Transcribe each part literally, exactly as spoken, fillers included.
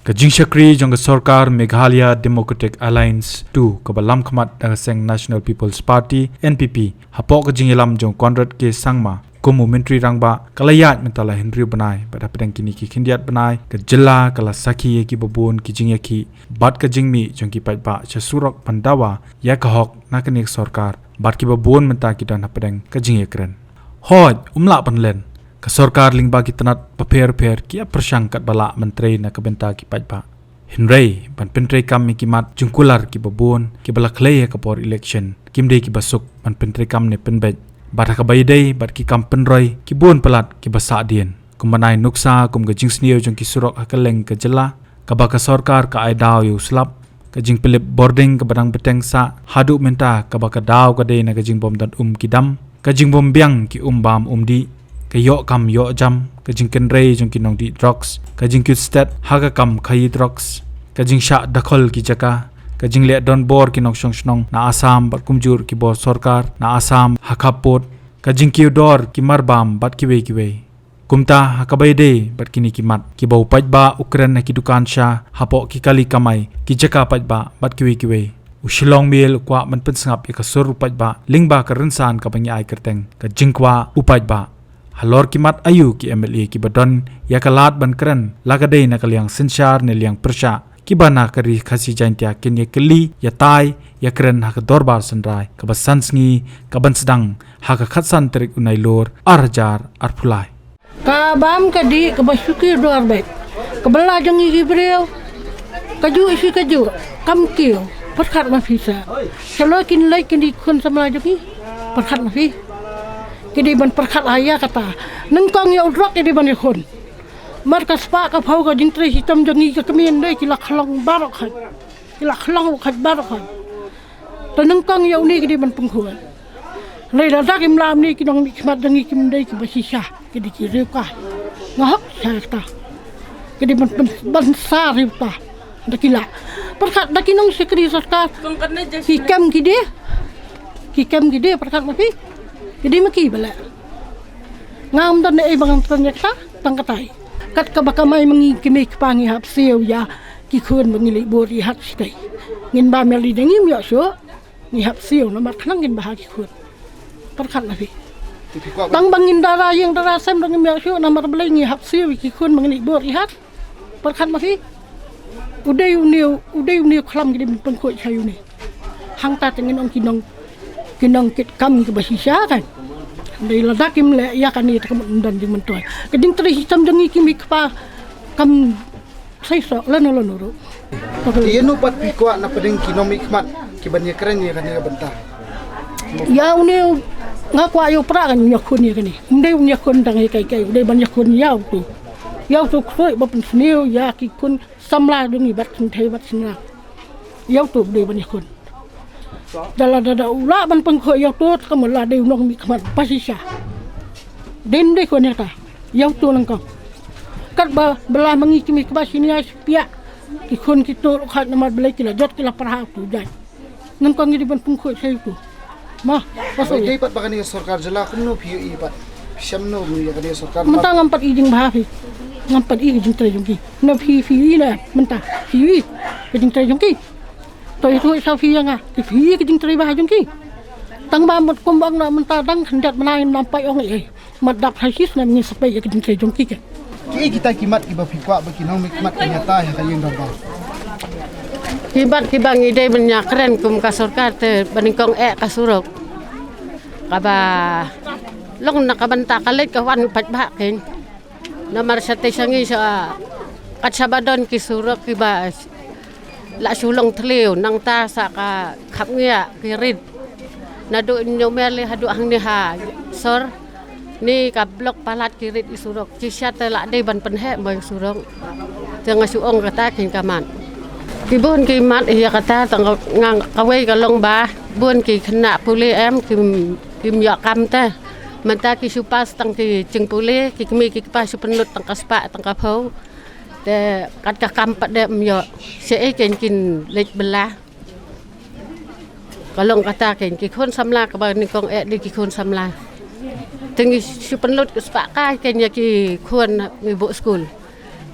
Ka jingshakri jong ka sorkar Meghalaya Democratic Alliance two kaba lamkhmat da ka seng National People's Party, N P P, hapoh ka jingïalam jong Conrad K Sangma kum u Myntri Rangbah, ka la ïaid mynta la hynriew bnai, bad hapdeng kine ki khyndiat bnai ka jylla ka la sakhi ïa kiba bun ki jingïakhih bad ka jingmih jong ki paidbah sha surok ban dawa ïa ka hok na kane ka sorkar, bad kiba bun mynta ki don hapdeng ka jingïakren. Hooid, ym lah ban len, ka sorkar lyngba ki tnat bapher bapher ki ïa pyrshang katba lah ban trei na ka bynta ki paidbah. Hynrei ban pyntreikam ïa ki mat jingkular kiba bun kiba la khlei ha ka por election, kim dei kiba suk ban pyntreikam ne pynbeit. Bad ha kaba ïadei bad ki kam pynroi, ki bun palat kiba sahdien, kumba nai nuksa kum ka jingsniew jong ki surok ha kylleng ka jylla, kaba ka sorkar ka ai daw ïa u slap, ka jingpyllip bording kaba dang bteng sah, haduh mynta kaba ka daw ka dei na ka jingbym don um ki dam, ka jingbym biang ki um bam um dih, ka ïoh kam ïoh jam, ka jingkynrei jong ki nongdih drugs, ka jingkit stet ha ka kam khaïi drugs, ka jingshah dakhol ki jaka, ka jingleh donbor ki nongshong shnong na Assam bad kumjuh ki bor sorkar na Assam ha khappud, ka jingkiew dor ki marbam bad kiwei kiwei. Kumta ha kaba ïadei bad kine ki mat kiba u paidbah u kren ha ki dukan sha, hapoh ki kali kamai, ki jaka paidbah bad kiwei kiwei, u Shillong Mail u kwah ban pynsngap ïa ka sur u paidbah lyngba ka rynsan kaba ngi ai kyrteng ka jingkwah u paidbah. Halor ki mat aïu ki M L A kiba don ïa ka lad ban kren, la ka dei na ka liang synshar ne liang pyrshah, kiba na ka Ri Khasi Jaintia kin ïa kylli, ïa tai, ïa kren ha ka dorbar synrai kaba san sngi kaban sdang ha ka khatsan tarik u Nailur arhajar arphew lai. Ka bam ka dih kaba shu kiew dor beit, ka bylla jong ngi ki briew, kajuh shi kajuh kam kiew. Pyrkhat ma phi sa, shalor kin leit kine ki khun samla jong ngi. Pyrkhat ma phi, ki dei ban pyrkhat ha ïa kata. Nyngkong ïa u drok ki dei ban ïakhun. Mar ka spah ka phew ka jingtrei shitom jong ngi ka kmie, dei ki la khlong baroh khoit, ki la khlong ruh khoit baroh khoit. Te nyngkong ïa une ki dei ban pynkhuid. Hynrei lada kim lah, une ki nongmihkhmat jong ngi kim dei kiba shisha, ki dei ki riewkai. Nga hok shisha kata. Ki dei ban, ban, ban sa riewkai. Da ki lah. Pyrkhat da ki nongshakri sorkar, ki kem ki dei, ki kem ki dei, pyrkhat ma phi, ki dei ma ki ba leh. Ngam don ei ba ngan kren ïa kata, tang katai. Kat kaba kamai ma ngi ki mei kpa ngi hap siew ïa ki khun ba ngi leit bor ïa hat shatei. Ngin bam ïa lade, ngim ïoh shuh. Ngi hap siew namar khnang ngin bha ki khun. Pyrkhat ma phi. Tang ba ngin dara ïing dara sem dang ngim ïoh shuh namar balei ngi hap siew ïa ki khun ba ngi leit bor ïa hat. Pyrkhat ma phi. U dei une u, u dei une u khlam ki dei ban pynkhuid sha une. Hangta te ngin ong ki nong, ki nongkit kam kiba shisha kan. Dei lada kim leh ïa kane te ka mut ym don jingmyntoi. Ka jingtrei shitom jong ngi ki mei kpa kam shisha lano lano ruh. Te ïano pat phi kwah na pdeng ki nongmihkhmat kiban ïakren ïa kane ka bynta? Ïa une u, nga kwah ïa u Prah kan un ïakhun ïa kane. Ym dei un ïakhun tang ïa kiei kiei, u dei ban ïakhun ïa uto. Ïa uto u ksuid ba pynsniew ïa ki khun samla jong ngi bad kynthei bad shynrang. Ïa uto u dei ban ïakhun. Da lada u lah ban pynkhuid ïa uto, te ka mut la dei u nongmihkhmat ba shisha. Dei ym dei khun ïa kata. Ïa uto nyngkong. Katba bylla ma ngi ki mei kpa shi nia shi piak, ki khun ki tuh ruh khoit namar balei ki la jot ki la pyrshah uto u jait. Nyngkong ngi dei ban pynkhuid sha uto. Mo, haba ïadei pat bad kane ka sorkar jylla, kumno phi ïohi pat? Phi shem kumno ïa kane ka sorkar? Mynta ngam pat i jingbha phi. Ngam pat i ka jingtrei jong ki. Na phi, phi ïohi ne mynta? Phi ïohi ka jingtrei jong ki? To ïathuh sa phi ïa nga, phi ïohi ka jingtrei bha jong ki? Tang ba mut kumba ong na mynta dang khyndiat bnai ngim pat ong ei ei. Mat dap ha shi snem ngin sa peit ïa ka jingtrei jong ki. Kiei kita ki mat kiba phi kwah ba ki nongmihkhmat kin ïatai ha ka ïing dorbar? Ki mat kiba ngi dei ban ïakren kum ka sorkar te ba nyngkong eh ka surok. Kaba long na ka bynta ka leit ka wan paidbah kein. Namar shatei sha ngi sha kat shaba don ki surok kiba la shu long thliew, nangta sa ka khapngiah ki rit. Naduh New Melli haduh hangne ha sor. Ni ka block palat ki rit i surok. Shisha te la dei ban pynheh mo i surok. Te nga shu ong kata kein ka mat. Ki bun ki mat ïa kata tang nga, kawei ka long ba bun ki khynnah pule em kim, kim ïoh kam te. Mynta ki shu pass tang ki jingpule, ki kmie ki kpa shu pynlut tang ka spah tang ka phew. Te kat ka kam pat de ym ïoh. Shaei kein kin leit bylla? Ka long kata kein ki khun samla kaba nyngkong eh dei ki khun samla. Te ngi shu pynlut ka spah kai kein ïa ki khun ngi buh skul.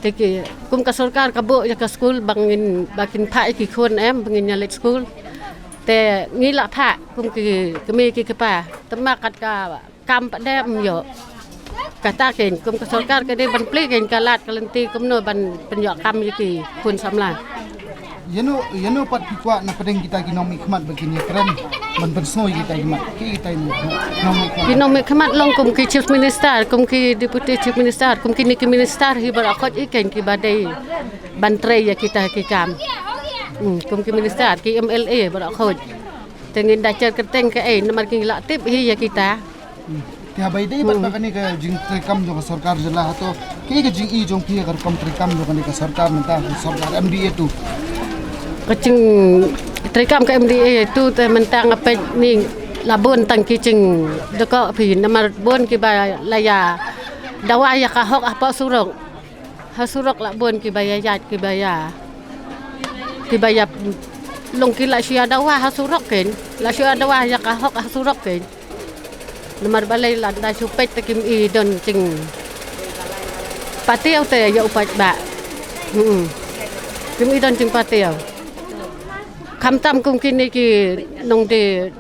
Te ki, kum ka sorkar ka buh ïa ka skul ba ngin, ba kin phah ïa ki khun em, ba ngin ïa leit skul. Te ngi la phah kum ki kmie ki kpa. Te ma kat ka kam pat de ym ïoh. Kata kein kum ka sorkar ka dei ban plie kein ka lad ka lynti kumno ban pynïoh kam ïa ki khun samla. Ïano, ïano pat phi kwah na pdeng kita ki nongmihkhmat ba kin ïakren ban pynsngew ïa kita ki mat. Ki kita ki nongmihkhmat. Ki nongmihkhmat long kum ki chief minister, kum ki deputy chief minister, kum kine ki minister hi baroh khoit hi kein kiba dei ban trei ïa kita ki kam. Hmm, kum ki minister, ki M L A baroh khoit. Te ngin da jar kyrteng kaei namar ki la tip hi ïa kita. Te haba ïadei bad ka kane ka jingtreikam jong ka sorkar jylla, hato kaei ka jingïohi jong phi ïa ka rukom treikam jong kane ka sorkar mynta, ka sorkar M D A two? Ka jingtreikam ka M D A two te mynta nga peit ni la bun tang ki jingdkoh phi namar bun kiba la ïa dawa ïa ka hok hapoh surok. Ha surok la bun kiba ïa ïaid kiba ïa, kiba ïa long ki la shu ïa dawa ha surok kein, la shu ïa dawa ïa ka hok ha surok kein. Namar balei lada shu peit te kim i don jingpatiaw te ïa u paidbah. Hmm. Kim i don jingpatiaw. Khamtam kum kine ki nongdie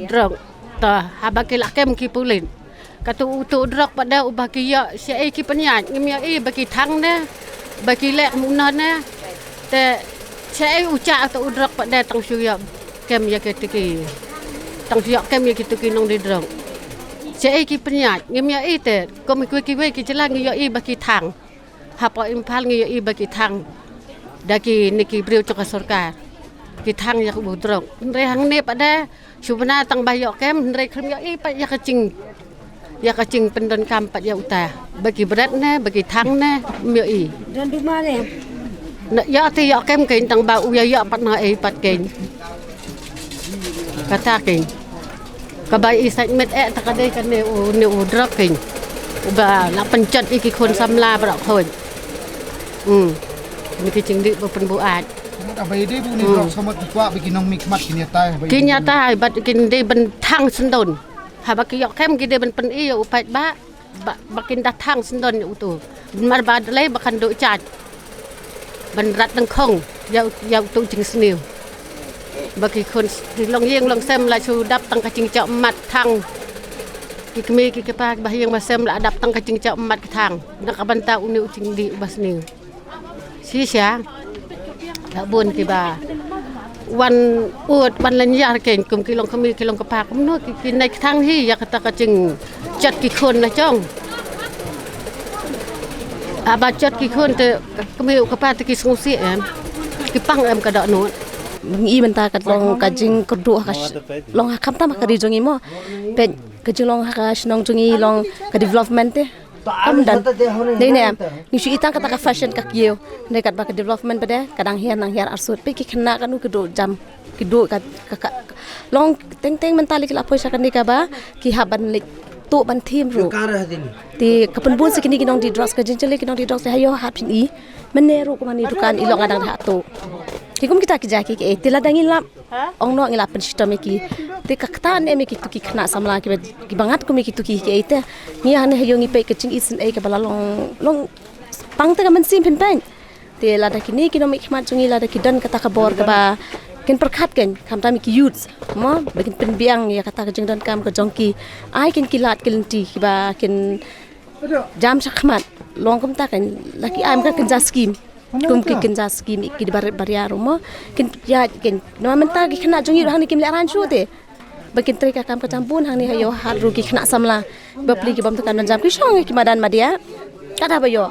drok. Te haba ki la kem ki pulit. Kato uto u drok pat de uba ki ïoh shaei ki pynïaid, ngim ïohi ba ki thang ne, ba ki leh kumno ne. Te shaei u jah uto u drok pat de tang shu ïoh kem ïa kito ki, tang shu ïoh kem ïa kito ki nongdie drok. Shaei ki pynïaid, ngim ïohi te, kum kiwei kiwei ki jylla ngi ïohi ba ki thang. Hapoh Imphal ngi ïohi ba ki thang da kine ki briew jong ka sorkar. Ki thang ïa u drok. Hynrei hangne pat de shu bna tang ba ïoh kem, hynrei khlem ïohi pat ïa ka jing, ïa ka jingpyndonkam pat ïa uta. Ba ki bret ne, ba ki thang ne, ym ïohi. Don duma ne. Na ïoh te ïoh kem kein tang ba u ïa ïoh pat na ei pat kein. Kata kein. Kaba i sait met eh ta ka dei kane u, ne u drok kein. Uba la pynjot ïa ki khun samla baroh khoit. Hmm. Ni ki jingdih ba pynbuaid. Haba ïadei bad une u drok, samot ki kwah ba ki nongmihkhmat kin ïatai, haba kin ïadei bad ïatai bad kin dei ban thang syndon. Haba ki ïoh kem ki dei ban pyni ïa u paidbah. Ba, ba kin da thang syndon ïa uto. Namar ba dei ba kan duh jait ban rat dengkhong ïa, ïa uto jingsniew. Ba ki khun s-, ki longïing longsem la shu dap tang ka jingjop mat thang. Ki kmie ki kpa ba ha ïing ba sem la dap tang ka jingjop mat thang. Na ka bynta une u jingdih uba sniew. Shisha. La bun kiba wan ud wan lynñiar kein kum ki long kmie ki long kpa kumno ki, ki nai thang hi ïa kata ka jingjot ki khun na jong. Haba jot ki khun te kmie u kpa te ki sngewsih em. Ki pang em ka dohnud. Ngi mynta ka long ka jingkyrduh ha ka sh-, long ha khamtam ha ka ri jong ngi mo. Peit ka jinglong ha ka shnong jong ngi long ka development te. Kam dang. Dei ne em. Ngi shu i tang kata ka fashion ka kiew. Dei katba ka development ba dei ka dang hiar nang hiar arsut. Peit ki khynnah katno ki duh jam. Ki duh ka, ka, ka, ka long teng teng mynta lei ki la poi sha kane kaba ki hap ban leit tuh ban thiem ruh. Te ka pynbun sa kine ki nongdie drugs, ka jingjyllei ki nongdie drugs te ha ïoh hat phin i. Mynne ruh kumne dukan i long nga dang ha tuh. Ki kum kita ki jaka ki, eh, te lada ngi lap Ong noh ngi la pynshitom ïa ki. Te ka kata ne em ïa kitu ki khynnah samla kiba, kiba ngat kum ïa kitu ki, kiei te. Ngi hangne ha ïew ngi peit ka jingisynei kaba la long, long pang te ka mynsiem phin peit. Te lada kine ki nongmihkhmat jong ngi lada ki don kata ka bor kaba kin pyrkhat kein, khamtam ïa ki youths mo, ba kin pynbiang ïa kata ka jingdonkam ka jong ki. Ai kein ki lad ki lynti kiba kin jam shakhmat. Long kumta kein, la ki ai ïa ka kynja skim. Kum ki kynja skim ïa ki barit baria ruh mo. Kin ïa kein. Namar mynta ki khynnah jong ngi ruh hangne kim lehrain shuh te. Ba kin trei ka kam ka jam bun hangne ha ïew hat ruh ki khynnah samla. Bapli ki bym tang kan jam ki shong ïa ki madan madia. Ka dei ba ïoh.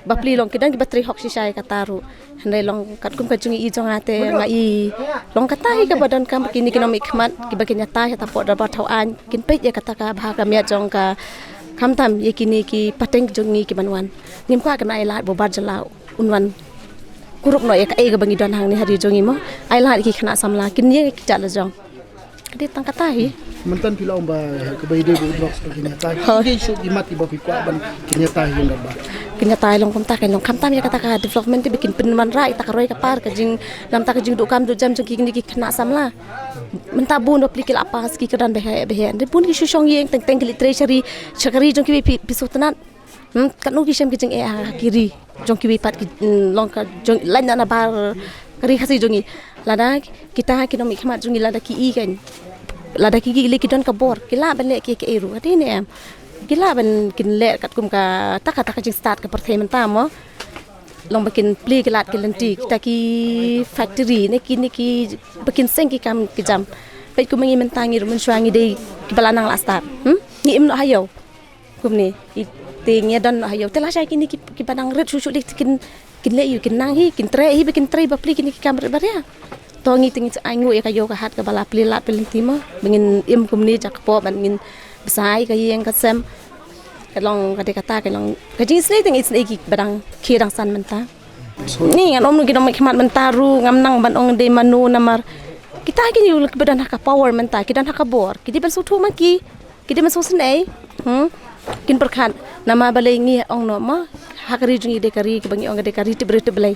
Bapli long ki don kiba trei hok shisha ïa kata ruh. Hynrei long katkum ka jingi jong nga te nga i long kata hi kaba donkam ba kine ki nongmihkhmat kiba kin ïatai ha ta pdeng dorbar thaw aiñ kin peit ïa kata ka bha ka miat jong ka khamtam ïa kine ki pateng jong ngi kiban wan. Ngim kwah kin ai lad bubar jylla un wan kurup noh ïa kaei kaba ngi don hangne ha ri jong ngi mo. Ai lad ïa ki khynnah samla kin ïeng ïa ki jait la jong. Ka dei tang kata hi. Mynta phi la ong ba kaba ïadei bad u drugs ba kin ïatai. Hooid. Ki shu ki mat kiba phi kwah ban kin ïatai hi ïa kaba kin ïatai long kumta kein long khamtam ïa kata ka development te ba kin pynwanrah ïa kata ka roi ka par ka jing, namar kata ka jingduh kam duh jam jong kine ki khynnah samla. Mynta bun bapli ki la pass ki kyrdan ba heh ba heh. Te bun ki shu shong ïeng teng teng ki leit trei sha ri sha ka ri jong kiwei phi, phi sngewtynnat. Hmm, katno ki shem ki jingeh ha ki ri jong kiwei pat ki, mm, long ka jong laiñ na bar ka ri Khasi jong ngi. Lada kita ki nongmihkhmat jong ngi lada ki i kan, lada ki ki leh ki don ka bor, ki lah ban leh ki ka ei ruh, ka dei ne em? Ki lah ban kin leh katkum kata, kata ka jingstad ka pyrthei mynta mo. Long ba kin plie ki lad ki lynti kita ki factory ne ki, ne ki ba kin seng ki kam ki jam. Peit kum ngi mynta ngi ruh mynshuwa ngi dei kiba la nang la stad. Hmm? Ngi im noh ha ïew. Kumne, i te ngi don noh ha ïew. Te lashai kine ki, kiba nang rit shuh shuh lei te kin, kin leh ïew, kin nang hi, kin trei hi, ba kin trei ba plie kine ki kam rit ba ria. To ngi te ngi ai nguh ïa ka ïew ka hat kaba la plie lad plie lynti mo. Ba ngin im kumne, ja ka pop ban ngin bsa ïa ka ïing ka sem. Ka long ka dei kata, ka long ka jingisynei te ngi synei kiba dang khie dang san mynta. Ni ngan ong ki nongmihkhmat mynta ruh ngam nang ban ong dei mano namar kita ki ïew kiba don ha ka power mynta, ki don ha ka bor, ki dei ban sngewthuh ma ki. Ki dei ban sngewsynei. Hmm? Kin pyrkhat namar balei ngi ong noh ma ha ka ri jong ngi dei ka ri kiba ngi ong ka dei ka ri tip briew tip Blei.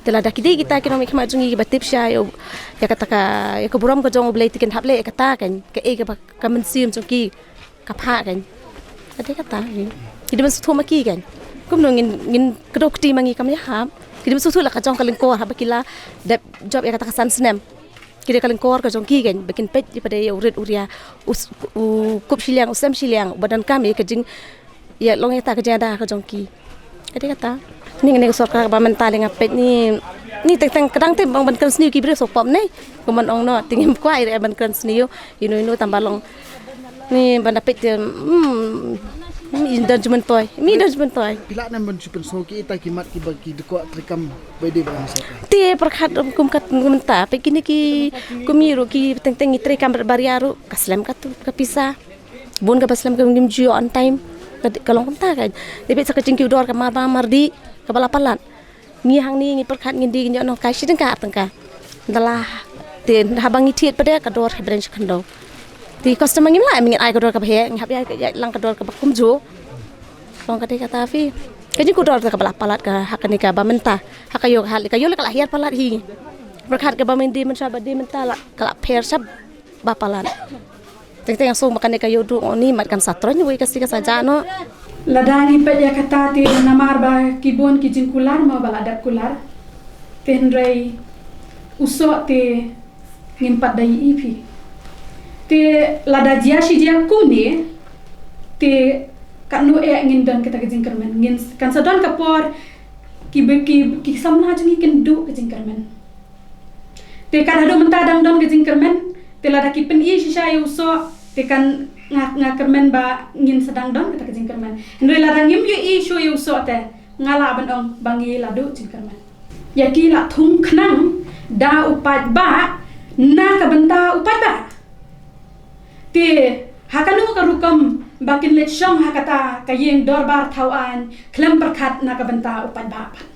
Te lada ki dei kita ki nongmihkhmat jong ngi kiba tip shai ïa kata ka, ïa ka burom ka jong U Blei te kin hap leh ïa kata kan, ka ei kaba ka mynsiem jong ki ka phah kan. Ka dei kata. Ki dei ban sngewthuh ma ki kan. Kumno ngin, ngin kdew kti ma ngi kam ïahap. Ki dei ban sngewthuh la ka jong ka lyngkor haba ki la dep jop ïa kata ka san snem. Ki dei ka lyngkor ka jong ki kan, ba kin peit ïa pat ïa u rit u ria, u s-, u kup shiliang, u sem shiliang, uba donkam ïa ka jing, ïa long ïa ta ka jingada ka jong ki. Ka dei kata. Ni ngane ka sorkar ba mynta lei nga peit ni, ni teng teng ka dang tei ban kren sniew ki briew sngewpop ne. Kumban ong noh, te ngim kwah ïa ban kren sniew, ino ino tang ba long. Ni ban da peit te, hmm, mi don jingmyntoi, mi don jingmyntoi. Phi lah ne ban shu pynsngew ki ita ki mat kiba ki dei kwah treikam ba dei ba ngi sa. Te pyrkhat kum kat mynta, peit kine ki kum ngi ruh ki teng teng ngi treikam ba ria ruh, ka slem katto ka pisa. Bun kaba slem ka ngim ju ïoh on time. Ka, ka long kumta ka. Te peit sa ka jingkiew dor ka mar ba mar dih, kaba la palat. Ngi hangne ngi pyrkhat ngin dei ngin ïoh nongkai shi tyngka ar tyngka. Dala te haba ngi thied pat de ka dor ha branch khyndew. Te customer ngim lah, ngin ai ka dor kaba heh, ngi hap ïa, ïa lang ka dor kaba kumjuh. Long ka dei kata phi. Ka jingkiew dor kaba la palat ka ha kane kaba mynta. Ha ka ïew ka hat, ka ïew la ka la hiar palat hi. Pyrkhat kaba mynta mynta ba dei mynta la ka la pher shap ba palat. Teng teng shu ma kane ka ïoh duh ni mat kam sa troiñ wei ka si ka sa ja noh. Lada ngi peit ïa kata te namar ba ki bun ki jingkular mo ba la dep kular. Te hynrei u soh te ngim pat da ïohi phi. Te lada jia shi jia kumne te katno eh ngin don kita ka jingkyrmen. Ngin kan sa don ka por ki be-, ki, ki samla jong ngi kin duh ka jingkyrmen. Te kan haduh mynta dang don ka jingkyrmen, te lada ki pyni shisha ïa u soh, te kan nga, nga kyrmen ba ngin sa dang don kata ka jingkyrmen. Hynrei lada ngim ïohi shuh ïa u soh te, nga lah ban ong ba ngi la duh jingkyrmen. Ïa ki la thung khnang da u paidbah na ka bynta u paidbah. Te ha kano ka rukom ba kin leit shong ha kata ka ïing dorbar thaw aiñ khlem pyrkhat na ka bynta u paidbah pat.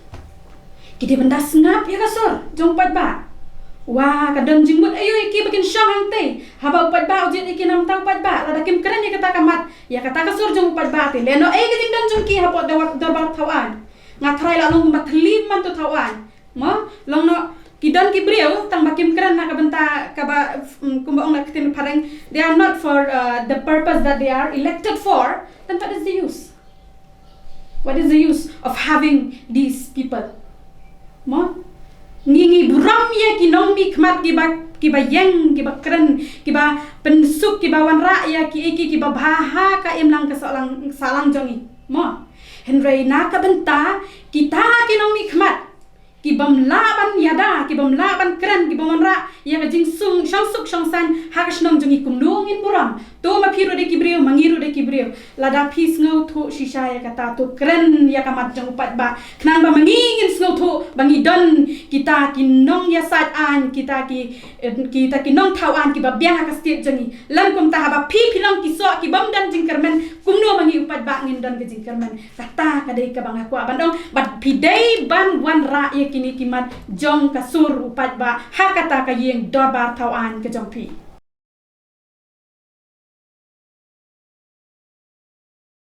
Ki dei ban da sngap ïa ka sur jong u paidbah. Wa ka don jingmut aïu ïa ki ba kin shong hangtei haba u paidbah u jied ïa ki na ka bynta u paidbah, lada kim kren ïa kata ka mat ïa kata ka sur jong u paidbah te lehnoh ei ka jingdon jong ki hapoh dor-, dorbar thaw aiñ. Nga tharai la long kumba thylli man tu thaw aiñ. Mo, long noh, ki don ki briew tang ba kim kren na ka bynta kaba, mm, kumba ong na ka ktien phareng, they are not for, uh, the purpose that they are elected for, then what is the use? What is the use of having these people? Mo, ngi, ngi burom ïa ki nongmihkhmat kiba, kiba ïeng, kiba kren, kiba pynsuk, kiba wanrah ïa ki, ki, kiba bha ha ka imlang ka sahlang, sahlang jong ngi. Mo, hynrei na ka bynta kita ki nongmihkhmat ki bym lah ban ïada, ki bym lah ban kren, ki bym wanrah ïa ka jingsuk, shongsuk shongsaiñ ha ka shnong jong ngi, kumno ngin burom. To ma phi ruh dei ki briew, ma ngi ruh dei ki briew. Lada phi sngewthuh shisha ïa kata, to kren ïa ka mat jong u paidbah. Khnang ba ma ngi ngin sngewthuh ba ngi don kita ki nongïasaid aiñ, kita ki, eh, kita ki nongthaw aiñ kiba biang ha ka state jong ngi. Lym kumta haba phi phi long ki soh ki bym don jingkyrmen, kumno ma ngi u paidbah ngin don ka jingkyrmen. Kata ka dei kaba nga kwah ban ong, bad phi dei ban wanrah ïa kine ki mat jong ka sur u paidbah ha kata ka ïing dorbar thaw aiñ ka jong phi.